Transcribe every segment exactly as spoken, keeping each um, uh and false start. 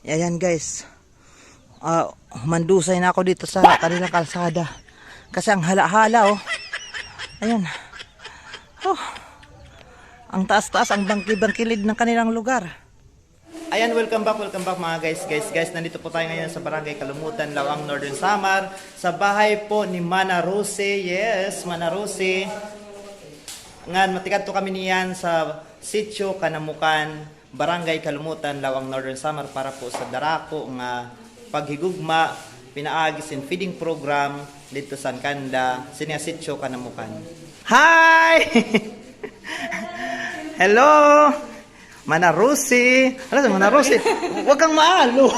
Ayan, guys. Ah, humandusay na ako dito sa kanilang kalsada. Kasi ang hala-hala, oh. Ayan. Oh. Ang taas-taas, ang bangki-bangkilid ng kanilang lugar. Ayan, welcome back, welcome back, mga guys, guys, guys. Nandito po tayo ngayon sa Barangay Kalumutan, Laoang, Northern Samar, sa bahay po ni Mana Rosie. Yes, Mana Rosie. Ngan, matikadto kami niyan sa Sitio Kanamukan, Barangay Kalumutan, Laoang, Northern Samar, para po sa darako nga paghigugma pinaagi sin feeding program didto san kanda, sini nga Sitio Kanamukan. Hi! Hello! Mana Rosie! Ano sa Mana Rosie? Huwag kang maalo.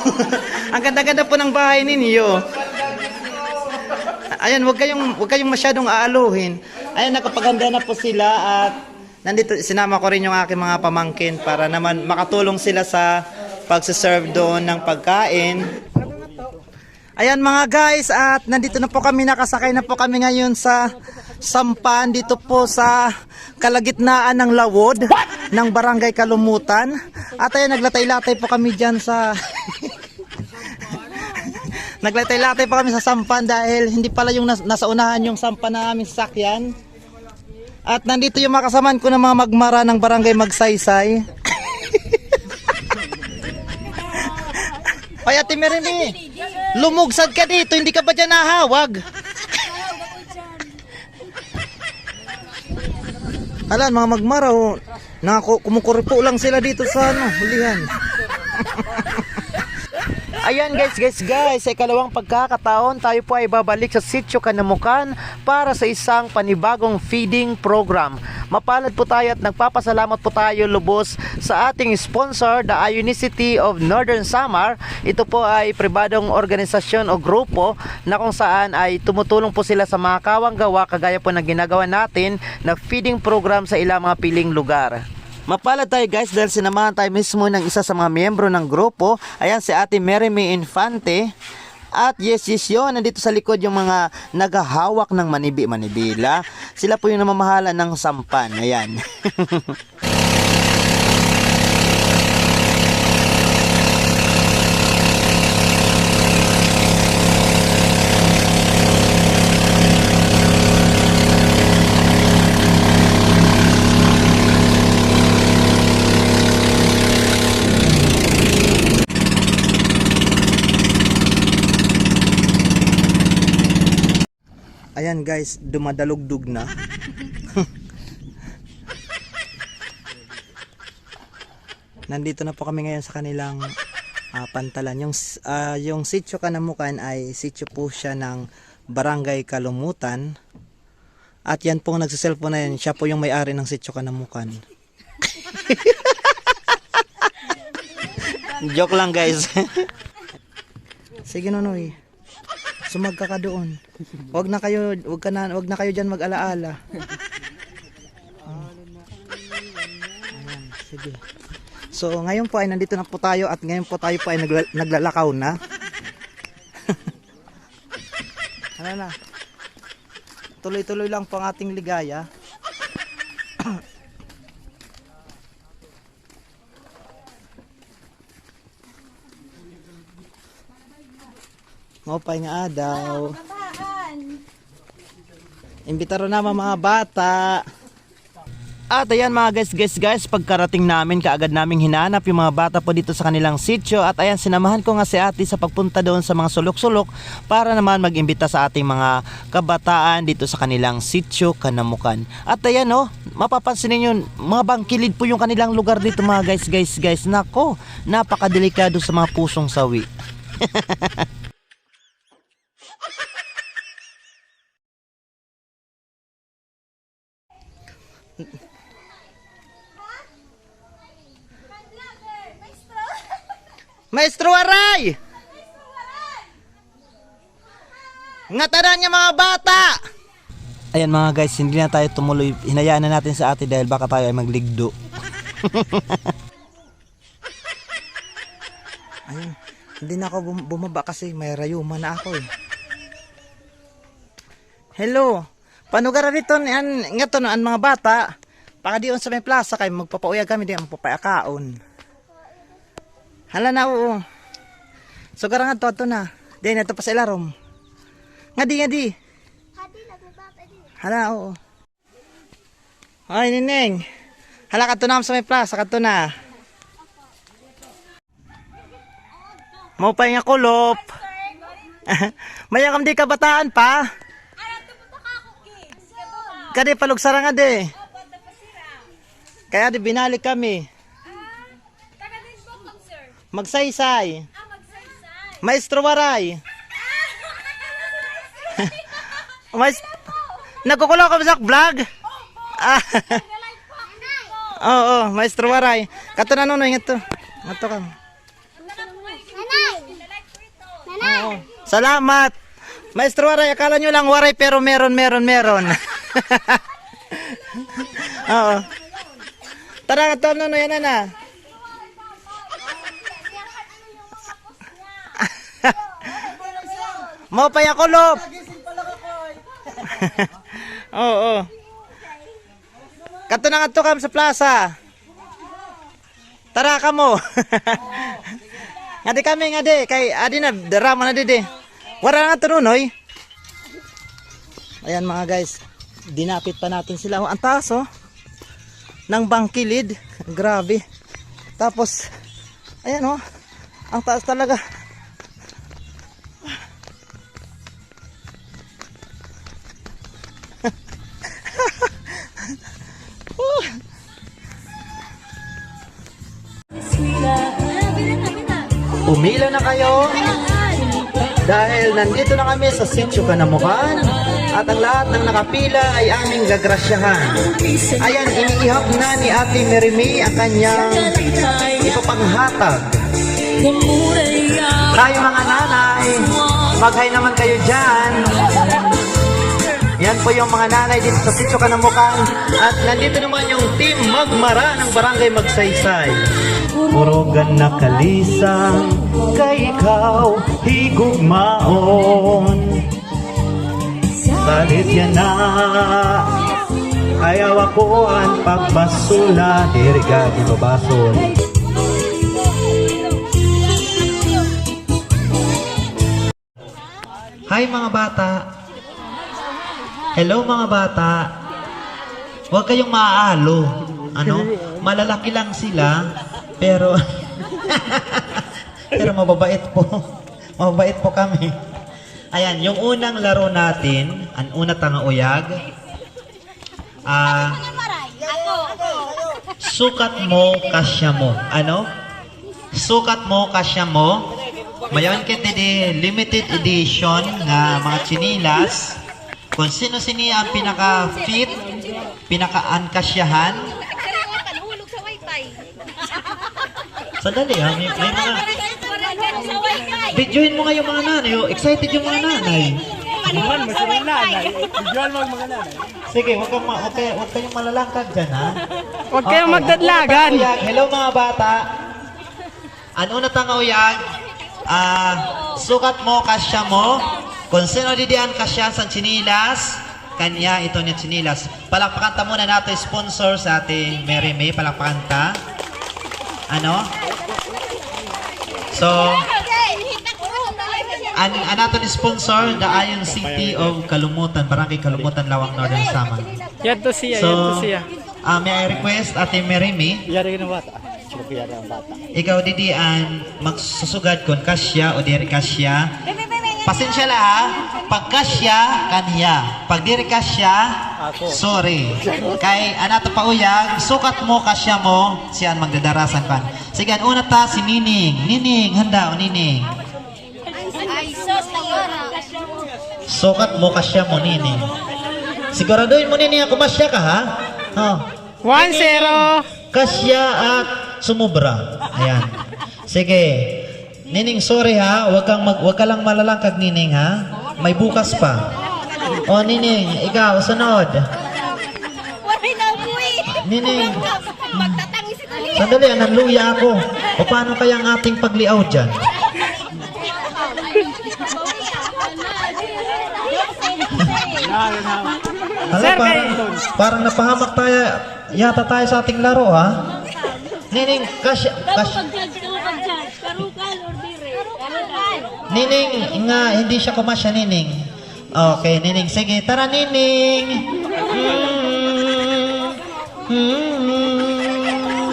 Ang ganda-ganda po ng bahay ninyo. Ayan, huwag kayong, huwag kayong masyadong aaluhin. Ayan, nakapaganda na po sila at nandito, sinama ko rin yung aking mga pamangkin para naman makatulong sila sa pagsiserve doon ng pagkain. Ayan, mga guys, at nandito na po kami, nakasakay na po kami ngayon sa sampan dito po sa kalagitnaan ng lawod ng Barangay Kalumutan. At ayan, naglatay-latay po kami dyan sa naglatay-latay po kami sa sampan dahil hindi pala yung nas- nasa unahan yung sampan na aming sasakyan. At nandito yung mga kasamahan ko ng mga magmara ng Barangay Magsaysay. Ay, Ate Meremy, lumugsad ka dito, hindi ka ba dyan nahawag? Hala, mga magmara, oh. Nako, kumukuripo lang sila dito sa, ano, hulihan. Ayan, guys, guys, guys, sa ikalawang pagkakataon, tayo po ay babalik sa Sitio Kanamukan para sa isang panibagong feeding program. Mapalad po tayo at nagpapasalamat po tayo lubos sa ating sponsor, the Ionicity of Northern Samar. Ito po ay pribadong organisasyon o grupo na kung saan ay tumutulong po sila sa mga kawang gawa kagaya po ng ginagawa natin na feeding program sa ilang mga piling lugar. Mapalad tayo, guys, dahil sinamahan tayo mismo ng isa sa mga miyembro ng grupo. Ayan, si Ate Mary May Infante. At yes, yes, yun. Nandito sa likod yung mga naghahawak ng manibi-manibila. Sila po yung namamahala ng sampan. Ayan. Ayan, guys, dumadalugdog na. Nandito na po kami ngayon sa kanilang, ah, pantalan. Yung s- ah, yung Sitio Kanamukan ay sitio po siya ng Barangay Kalumutan. At yan pong nagse-cellphone na yan, siya po yung may-ari ng Sitio Kanamukan. Joke lang, guys. Sige, Nonoy. Sumagka ka doon. Wag na kayo, wag ka na, wag na kayo diyan mag-alaala. Oh. Ayan, sige. So, ngayon po ay nandito na po tayo at ngayon po tayo po ay nagla- naglalakaw na. Ano na? Tuloy-tuloy lang po ang ating ligaya. Maupay nga adlaw. Imbitaron naman mga bata. At ayan, mga guys, guys, guys, pagkarating namin, kaagad naming hinanap yung mga bata po dito sa kanilang sitio. At ayan, sinamahan ko nga si ate sa pagpunta doon sa mga sulok-sulok para naman mag-imbita sa ating mga kabataan dito sa kanilang sitio, Kanamukan. At ayan, oh, mapapansin ninyo, mga bangkilid po yung kanilang lugar dito, mga guys, guys, guys. Nako, napakadelikado sa mga pusong sawi. Maestro, waray! Ngatanan niya mga bata! Ayan, mga guys, hindi na tayo tumuloy. Hinayaan na natin sa ate dahil baka tayo ay magligdo. Ayun. Hindi na ako bum- bumaba kasi may rayuma na ako eh. Hello. Panugara dito ni an ngaton an mga bata. Pakadion sa may plaza kay magpapauyag kami, di magpapakaon. Hala na, oo. Sugar nga to, ato na. Di na to pa sa ilarom. Ngadi, ngadi. Hala, oo. Ay, Nining. Hala, kadto na sa may plaza, kadto na. Maupay nga kulop. May akam di kabataan pa. Kadi palugsara nga di. Kaya di binalik kami. Magsaysay. Maestro Waray. Maes-, nagkukulaw ka ba sa vlog? Ah. Oo, Maestro Waray. Kato na, Nonoy, ngadto. Ngadto ka. Oo. Salamat. Maestro Waray, akala nyo lang Waray, pero meron, meron, meron. Oo. Tara, ngadto, Nonoy, yana na. Maupay nga kulop. Oo. Kadto na ngadto kam sa plaza. Tara kamo. Ngadi kami, ngadi. Kay adi na, drama na didi. Wara na ngadto, Nonoy. Ayan, mga guys, dinapit pa natin sila. Oh, ang taas, oh. Ng bangkilid. Grabe. Tapos, ayan, oh. Ang taas talaga. Pumila na kayo dahil nandito na kami sa Sitio Kanamukan at ang lahat ng nakapila ay aming gagrasyahan. Ayan, iniihap na ni Ate Mary May ang kanyang ipapanghatag. Hi, mga nanay! Mag-hi naman kayo dyan! Yan po yung mga nanay dito sa Sitio Kanamukan. At nandito naman yung Team Magmara ng Barangay Magsaysay. Murugan na kalisang kay ikaw higugmaon. Salit yana, ayaw ako an pagbasula, diri ka gibabasol. Hi, mga bata. Hello, mga bata. Huwag kayong maaalo. Ano? Malalaki lang sila, pero, pero mababait po. Mababait po kami. Ayan, yung unang laro natin, an una ta nga uyag. Ah, sukat mo, kasya mo. Ano? Sukat mo, kasya mo. Mayaon kit didi limited edition nga mga tsinelas. Kung sino-sino an pinaka-fit, pinaka-an kasyahan. Sandali, ha? May, may mga, videohin mo nga yung mga nanay, oh. Excited yung mga nanay. Videohan mo sila nanay. Videohan mo ang mga nanay. Sige, huwag kang ma-, huwag kayo, huwag kayong malalangkag dyan, ha? Huwag kayong magdadlagan. Okay, hello, mga bata. An una ta nga uyag, ah, sukat mo, kasya mo. Kung sino didi an kasya sa tsinelas, kanya ito niya tsinelas. Palakpakan ta muna nato sponsor sa Ate Mary May. Palakpakan ta. Ano? So, an, an aton sponsor, the Ayon City of Calumutan, Barangay Calumutan, Laoang, Northern Samar. Yadto siya, so, yadto siya. Ah, may I request, Ate Mary May? Yari na bata. Ikaw didi an magsusugad kon kasya o diri kasya. Pasensya la, ha. Pag kasya, kanya. Pag diri kasya, sorry. Kay an aton pauyag, sukat mo, kasya mo, siya an magdadara san pan. Sige, an una ta, si Nining. Nining, handa, o Nining. Sukat mo, kasya mo, Nining. Siguraduhin mo, Nining, nga kumasya ka, ha? O. One zero. Kasya at sumobra. Ayan. Sige. Nining, sorry ha. Huwag kang mag-, huwag ka lang malalangkag, Nining, ha? May bukas pa. O, Nining, ikaw, sunod. Waray na, uy. Nining. Magtatangis ito, Nining. Sandali, ah, nanluya ako. O, paano kaya ang ating pagliaw dyan? Hala, sir, parang, kay- parang napahamak tayo, yata tayo sa ating laro, ha? Nining, kasya, kasya. Karukal or diri? Nining, nga hindi siya kumasya, Nining. Okay, Nining. Sige, tara, Nining. Mm. Mm.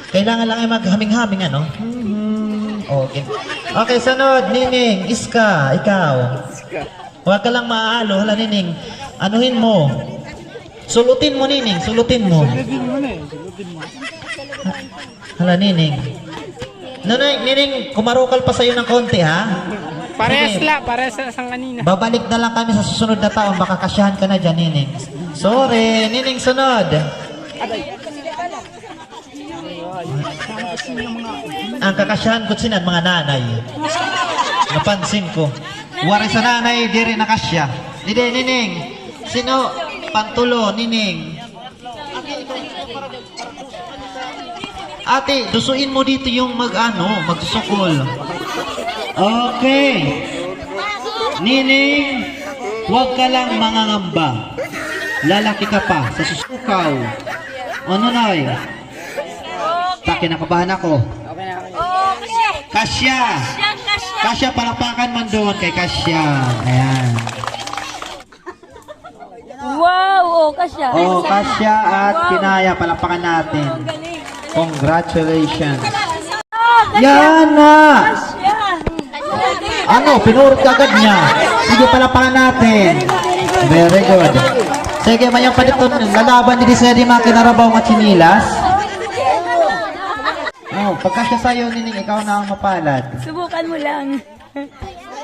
Kailangan lang ay maghaming-haming, ano? Mm. Okay. Okay, sunod, Nining. Iska, ikaw. Huwag ka lang maaalo. Hala, Nining. Anuhin mo. Sulutin mo, Nining. Sulutin mo. Hala, Nining. Nonoy, Nining, kumarukal pa sa'yo ng konti, ha? Parehas la, parehas la sa kanina. Babalik na lang kami sa susunod na taon. Baka kasyahan ka na dyan, Nining. Sorry, Nining, sunod. An kakasyahan ko sina mga nanay. Napansin ko. Waray sa nanay, diri nakasya. Didi, Nining. Sino? Pantulo, Nining. Ate, dusuin mo dito yung mag-ano, magsusukol. Okay. Nining, huwag ka lang mangangamba. Lalaki ka pa sa susukaw. Ano, Nay? Ta, kinakabahan ako. Okay. Kasya! Kasya, kasya. Kasya, palakpakan man doon kay Kasya. Ayan. Wow! Oh, kasya. Oh, kasya at kinaya. Palakpakan natin. Congratulations. Oh, kasya. Yan na! Kasya. Ano, pinurot ka agad niya. Sige, palakpakan natin. Very good. Sige, mayam pa dito, lalaban didi sa di mga kinarabaw nga tsinelas. Oh, pagkasya sa'yo, Nining, ikaw na ang mapalad. Subukan mo lang.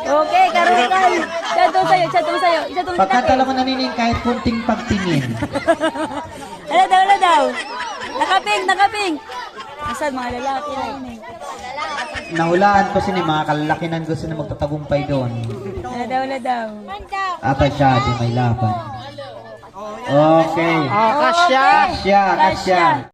Okay, karukal. Siya itong sayo, siya itong sayo, siya itong Pagkanta lang mo na, Nining, kahit kunting pagtingin. Ala daw, ala daw. Nakaping, nakaping. Asal, mga lalaki na ini. Nahulaan ko sini, mga kalakinan ko sini magtatagumpay doon. Ala daw, ala daw. Ata siya, di may laban. Okay. Oh, kasya. Kasya, kasya.